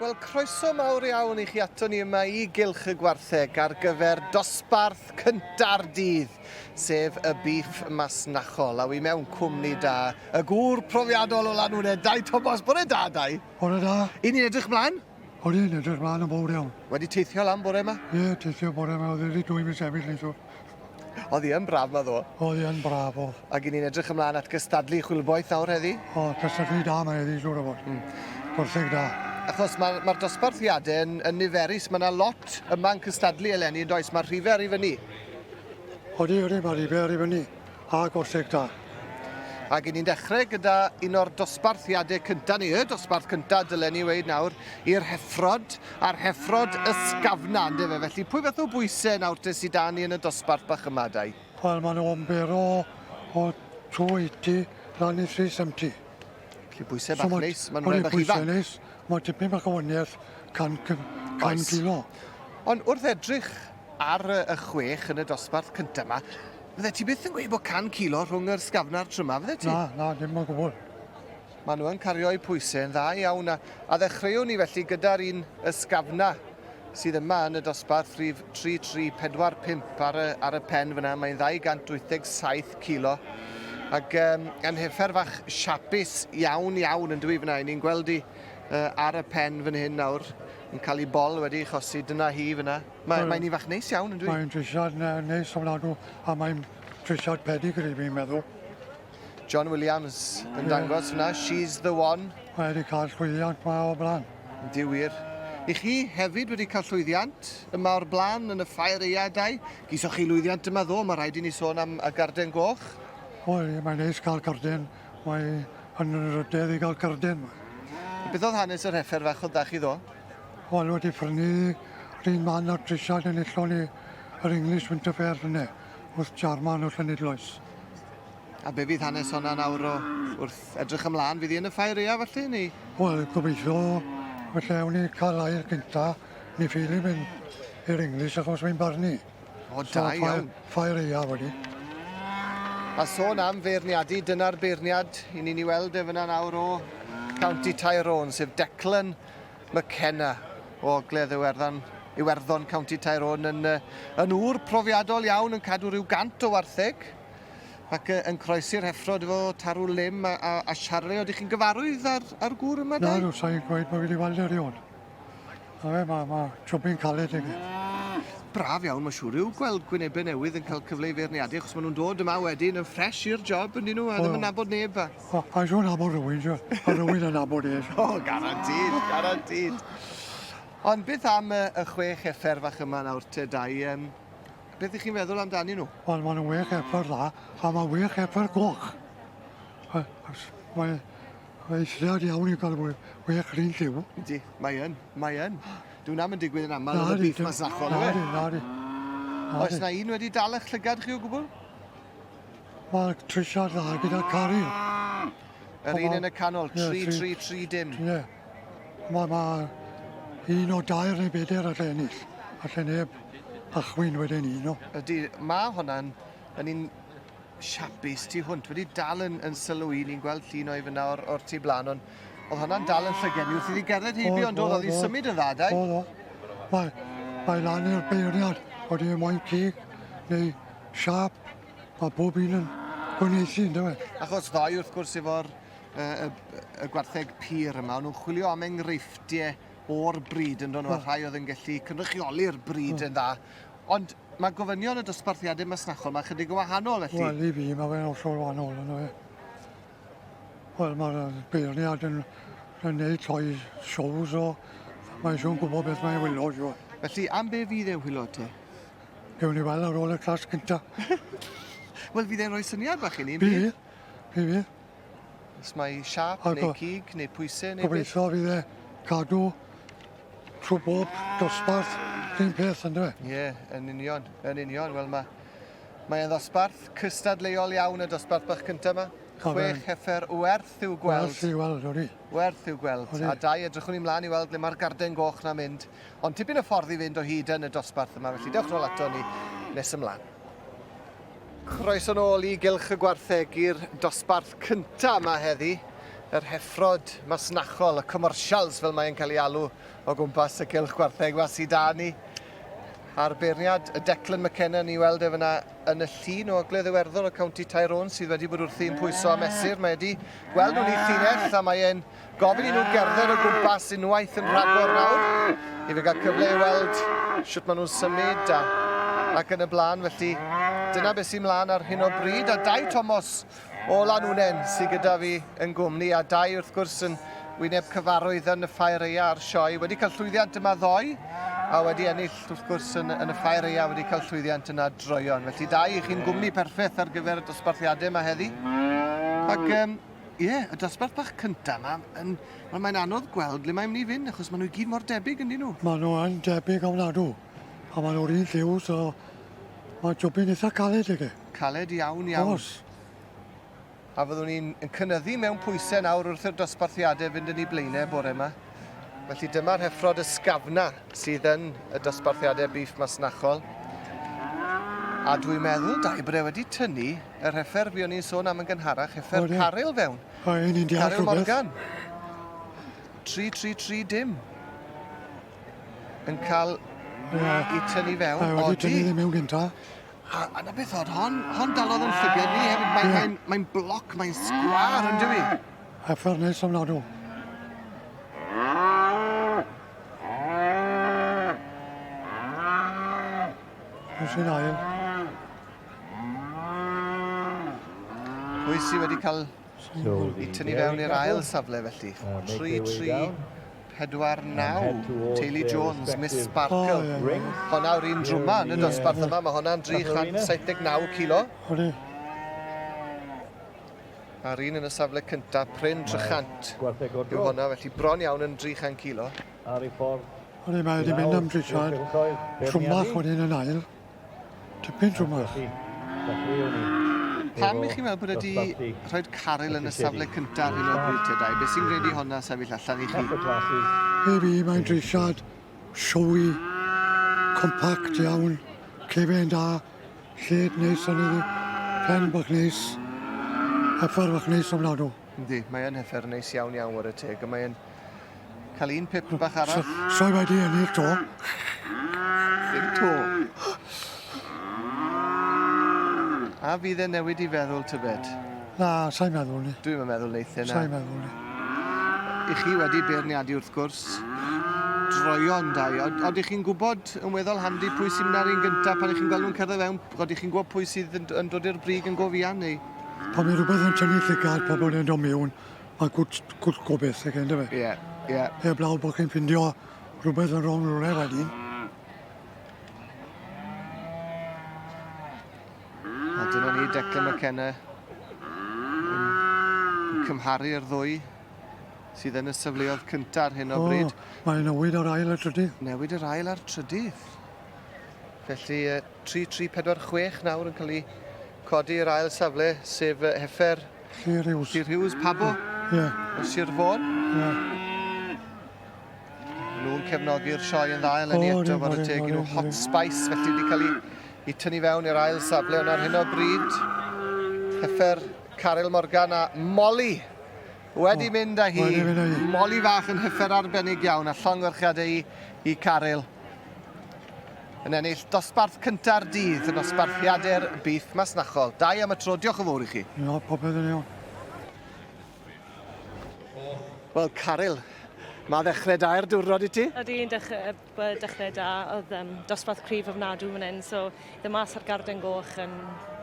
Wel, croeso mawr iawn i chi ato ni yma i Gylch y Gwartheg ar gyfer dosbarth cynta'r dydd, sef y bîff masnachol. A wi mewn cwmni da, y gŵr profiadol o Lanwnnen, Dai Tomos. Bore da, Dai. Bore da. I ni'n edrych mlaen? O'n i'n edrych mlaen yn fawr iawn. Wedi teithio lan bore yma? Ie, teithio bore yma, oedd wedi dwy mis efyll neithiwr. Oedd hi yn braf 'ma ddo. Oedd hi yn braf, oedd. Ac 'yn ni'n edrych ymlaen at gystadlu chwilboeth nawr heddi. O, cystadlu da 'ma heddi, siŵr o fod. Mm. Gwartheg da. Achos mae'r ma dosbarthiadau yn, yn niferus, mae yna lot yma'n cystadlu eleni yn does, mae'r rhifau ar i fyny. Odi, odi, mae'r rhifau ar i fyny, a gwartheg da. Ac 'yn ni'n dechrau gyda un o'r dosbarthiadau cyntaf, neu y dosbarth cyntaf dylen ni weud nawr, i'r heffrod, a'r heffrod ysgafna, yndyfe? Felly pwy fath o bwysau nawr te sydd 'da ni yn y dosbarth bach yma, Dai? Wel, maen nhw'n bero o 280 lan i 370. Felly bwysau bach so neis, maen nhw'n bach ifanc. Pwysau neis, mae tipyn bach o waniaeth 100, 100 kilo. Ond wrth edrych ar y, y chwech yn y dosbarth cyntaf yma, fydde ti byth yn gweud bod 100 kilo rhwng yr sgafn a'r tryma, fydde ti? Na, na, dim o gwbl. Maen nhw yn cario'u pwysau yn dda iawn a, a ddechreuwn ni felly gyda'r un ysgafna sydd yma yn y dosbarth rhif 3345 ar y, ar y pen fyna. Mae'n 287 kilo. Ac um, yn heffer fach siapus iawn iawn yn dwi fyna. Ni'n gweld i uh, ar y pen fan hyn nawr yn cael ei bol wedi chosi. Dyna hi fyna. Mae, mae'n un fach neis iawn yn dwi? Mae'n drisiad neis ofnadw a mae'n drisiad pedigree fi'n meddwl. John Williams yn dangos hwnna, She's the One. Mae wedi cael llwyddiant ma o'r blaen. Yndi wir. I chi hefyd wedi cael llwyddiant yma o'r blaen yn y ffair aeadau. Gesoch chi lwyddiant yma ddo, mae rhaid i ni sôn am y Garden Goch. Wel, mae'n neis cael garden. Mae yn rydedd i gael garden. Beth oedd hanes yr heffer fach oedd da chi ddo? Wel, wedi prynu rhywun man ar drisiad enillon ni yr English Winter Fair llynedd wrth Jarman o Llanidloes. A be fydd hanes honna nawr o wrth edrych ymlaen? Fydd hi yn y ffair aeaf felly, neu? Wel, gobeithio, felly awn ni cael air gynta, ni ffili mynd i'r English achos mae'n barnu. O, da so, iawn. Ffair aeaf wedi. A sôn am feirniadu, dyna'r beirniad i ni'n ei weld e fyna nawr o County Tyrone, sef Declan McKenna o Ogledd Iwerddon, Iwerddon County Tyrone yn, yn ŵr profiadol iawn yn cadw rhyw gant o wartheg. Ac yy yn croesi'r heffrod efo tarw lim a, a, a Charlie, odych chi'n gyfarwydd â'r, ar gŵr yma, Dai? Nadw, sa i'n gweud bod fi wedi weld e erioed. Na fe, mae ma jobyn caled i fi. Braf iawn, mae'n siŵr, yw gweld gwynebau newydd yn cael cyfle i feirniadu, achos maen nhw'n dod yma wedyn yn ffres i'r job, yn dyn nhw, a ddim yn nabod neb. A... O, a siŵr nabod rhywun, siŵr. A rhywun yn nabod e. O, garantid, garantid. Ond beth am y, y chwech heffer fach yma nawr te, Dai? Um, Beth ych chi'n feddwl amdanyn nhw? Wel, maen nhw'n wych heffer dda, a mae wych heffer goch. Mae eithriad iawn i gael wych rhywun lliw. Ydy, mae yn, mae yn. Dwi'n am yn digwydd yn aml yn y byd masnachol, yw e? Nadi, nadi. Oes na un wedi dal eich llygad chi o gwbl? Mae trisiad dda gyda Cari. Yr un yn y canol, 3, 3, 3, dim. Ie. Mae ma un o dair neu bedair allai ennill. Allai neb achwyn wedyn un o. Ydy, mae hwnna'n yn un siapus tu hwnt. Wedi dal yn, yn sylw i, ni'n gweld llun o'i fyna o'r, or tu blaen, ond oedd hwnna'n dal yn llyged ni wrth iddi gerdded heibio, ond oedd, oedd hi'n symud yn dda, dau? Oedd, oedd. Mae, mae lan i'r beirniad, oedd hi'n moyn cig neu siap, mae bob un yn gwneithu, ynddo fe? Achos ddoe, wrth gwrs, efo'r y, y, y gwartheg pur yma, o'n nhw'n chwilio am enghreifftiau o'r bryd yn dod nhw, a rhai oedd yn gallu cynrychioli'r bryd yn dda. Ond mae gofynion y dosbarthiadau masnachol, mae chydig yn wahanol felly. Wel, i fi, mae fe'n hollol wahanol ynddo fe. Wel, mae'r beirniad yn, yn neud lloi shows o, mae'n siŵr gwybod beth mae'n wylo, siŵr. Felly, am be fydd e'n wylo te? Gewn ni weld ar ôl y clas cynta. Wel, fydd e'n rhoi syniad bach i ni, bydd? Bydd, bydd. Os mae siâp neu cig neu pwysau neu beth? Gobeithio fydd e cadw trwy bob dosbarth un peth yndyfe? Ie, yeah, yn union, yn union. Wel mae mae e'n ddosbarth cystadleuol iawn y dosbarth bach cyntaf yma. Chwech heffer werth i'w gweld. Werth i'w weld, odi. Werth i'w gweld. Odi. A dau, edrychwn ni mlaen i weld le mae'r garden goch na'n mynd. Ond tipyn o ffordd i fynd o hyd yn y dosbarth yma, felly dewch nôl ato ni nes ymlaen. Croeso nôl i Gylch y Gwartheg i'r dosbarth cynta yma heddi. yr heffrod masnachol, y commercials fel mae'n cael ei alw o gwmpas y cylch gwartheg mas i da ni. A'r beirniad, y Declan McKenna, ni weld e fyna yn y llun o Ogledd Iwerddon o County Tyrone sydd wedi bod wrthi yn pwyso a mesur. Mae wedi gweld nhw'n ei llinell a mae e'n gofyn i nhw gerdded o gwmpas unwaith yn rhagor nawr i fe gael cyfle i weld sut maen nhw'n symud a, ac yn y blaen. Felly dyna beth sy'n mlaen ar hyn o bryd. A Dai Thomas o Lanwnen sydd gyda fi yn gwmni, a Dai wrth gwrs yn wyneb cyfarwydd yn y Ffair Eia a'r sioe, wedi cael llwyddiant yma ddoe, a wedi ennill wrth gwrs yn, yn y Ffair Eia, wedi cael llwyddiant yna droeon. Felly Dai, i chi'n gwmni perffaith ar gyfer y dosbarthiadau yma heddi. Ac ie, yeah, y dosbarth bach cyntaf yma, yn, wel, mae'n anodd gweld le mae'n mynd i fynd, achos maen nhw i gyd mor debyg yn nhw. Maen nhw yn debyg ofnadw, a maen nhw'r un lliw, so mae jobyn eitha caled ag e. Caled iawn, iawn. Oes. A fyddwn ni'n yn cynyddu mewn pwysau nawr wrth i'r dosbarthiadau fynd yn eu blaenau bore yma. Felly dyma'r heffrod ysgafna sydd yn y dosbarthiadau bîff masnachol. A dwi'n meddwl, Dai, bod e wedi tynnu yr heffer fuon ni'n sôn am yn gynharach, heffer O, ie. Caryl fewn. O, ie, ni'n deall Caryl rhywbeth. Morgan. 3-3-3 dim. Yn cael Ie. i tynnu fewn. Mae wedi Odi. tynnu ddim mewn gynta. A, a na beth oedd, hon, hon dalodd yn llygad fi hefyd. Mae'n mae, mae bloc, mae'n sgwar yn dywi. Heffer neis ofnadw. Pwy sy'n ail? Pwy sydd wedi cael i tynnu fewn i'r ail safle felly? 3, 3, 4, 9. Teulu Jones, Miss Sparkle. O, ie, ie. Honna yw'r un drwma yn y dosbarth yma. Mae honna'n 379 kilo. Odi. A'r un yn y safle cyntaf, prin 300 yw honna, felly bron iawn yn 300 kilo. Ar ei ffordd. Odi, mae wedi mynd am drisiad. Trwmach wedyn yn ail. Tipyn trwmach. Pam i chi'n meddwl bod wedi rhoi Caryl yn y safle cyntaf ar hyn o bryd te, Dai? Beth sy'n gwneud i honna sefyll allan i chi? I fi, mae'n drisiad showy, compact iawn, cefen da, lled neis yn iddi, pen bach neis, heffer bach neis ofnadw. Yndi, mae yn heffer neis iawn iawn ware teg, a mae yn cael un pip bach arall. So, so wedi ennill to. Ddim to. A fydd e'n newid i feddwl tybed? Na, sa'n meddwl ni. Dwi'm yn meddwl neith e na. Sa'n meddwl ni. I chi wedi beirniadu wrth gwrs, droeon dau, ond ydych chi'n gwybod yn weddol handi pwy sy'n mynd ar un gyntaf pan ych chi'n gweld nhw'n cerdded fewn, ydych chi'n gwybod pwy sydd yn, yn dod i'r brig yn go fuan neu? Pan mae rhywbeth yn tynnu llygad pobl yn dod mewn, mae gwt, gwt gobeith ag yndyfe. Ie, ie. Heblaw bod chi'n ffindio rhywbeth yn wrong rhywle wedyn. A dyna ni, Declan McKenna yn cymharu'r ddwy sydd yn y safleoedd cyntaf ar hyn o bryd. Mae'n newid yr ail a'r trydydd. Newid yr ail a'r trydydd. Felly 3, 3, 4, 6 nawr yn cael ei codi i'r ail safle, sef heffer Llyr Hughes. Llyr Hughes, Pabo. Ie. Yeah. O Sir Fôn. Ie. Yeah. Nhw'n cefnogi'r sioe yn dda eleni eto, fod y teg i nhw Hot Spice, felly wedi cael ei, ei tynnu fewn i'r ail safle, ond ar hyn o bryd, heffer Caryl Morgan a Molly wedi mynd â hi. Molly fach yn heffer arbennig iawn, a llongyfarchiadau i, i Caryl. Yn ennill dosbarth cynta'r dydd, y dosbarthiadau'r bîff masnachol. Dau am y tro, diolch yn fawr i chi. Ia, popeth yn iawn. Wel, Caryl, mae ddechrau da i'r diwrnod i ti? Ydy, yn dechrau, dechrau da. Oedd um, dosbarth cryf ofnadw fan hyn, so ddim mas ar garden goch yn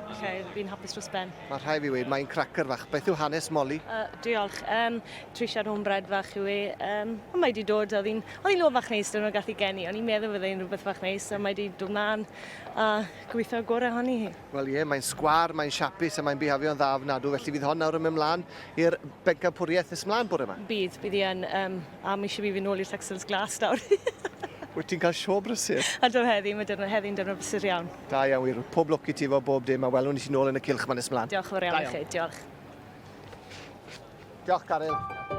lle fi'n hapus dros ben. Mae rhaid fi weud, mae'n cracker fach. Beth yw hanes Molly? Diolch. Trisiad homebred fach yw e. Ond mae wedi dod, oedd hi'n oedd hi'n lôn fach neis dyn nhw'n gallu geni. O'n i'n meddwl fydde hi'n rhywbeth fach neis, a mae wedi dod mlaen a gobeithio gorau honni hi. Wel ie, mae'n sgwâr, mae'n siapus a mae'n bihafio'n dda ofnadw, felly fydd hon nawr yn mynd mlaen i'r bencampwriaeth nes mlaen bore yma. Bydd, bydd hi yn, um, a mae eisiau fi fynd nôl i'r Texels Glas nawr. Wyt ti'n cael sio brysur? A dyma heddi, mae dyrnod heddi'n dyrnod brysur iawn. Da iawn wir, pob lwc i ti efo bob dim a welwn ni ti nôl yn y cylch 'ma nes mlaen. Diolch yn fawr iawn i chi, diolch. Diolch Caryl.